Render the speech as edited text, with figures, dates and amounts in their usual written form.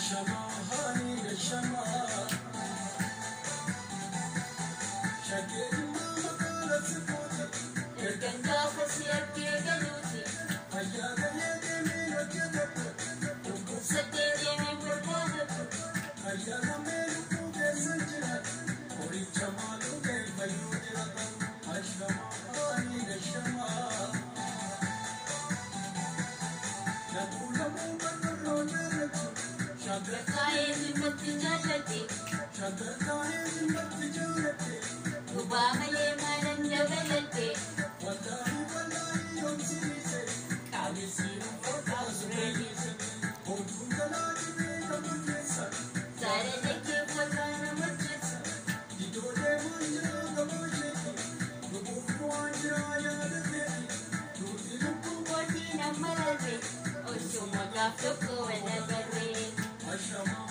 Ashamaa haanii ashamaa. Shaggee dhimmaa magaala sifuuti. Ergan gaafa si argee galuuti. Fayyaa galee deemee hojjetadhu. Dhukkubsattee deemee barbaadatu. Fayyaa lamee lubbuu keessan jira. Qoricha maaluu ga'e fayyuu jira. Ashamaa haanii ashamaa. Namuu namuu barbarroo jaallatu. Shaggar Kaayee zimmatti jaalladhe. Shaggar kaayee zimmatti jaalladhe. Gubaa malee maalan dabaladhe. Wallaahi wallaahi yoomsiise. Qaamisi uffata sureeyise. Oduun galaa dhibee qabu keessa. Jaalala kee fagaa nama jecha. Iddoo deemaan jira gabaa isheeti. Lubbuuf bu'aan jira yaada keeti. Duuti lubbuu Kootii nama rarre. Osuma gaaf tokko wal agarree. Ashamaa.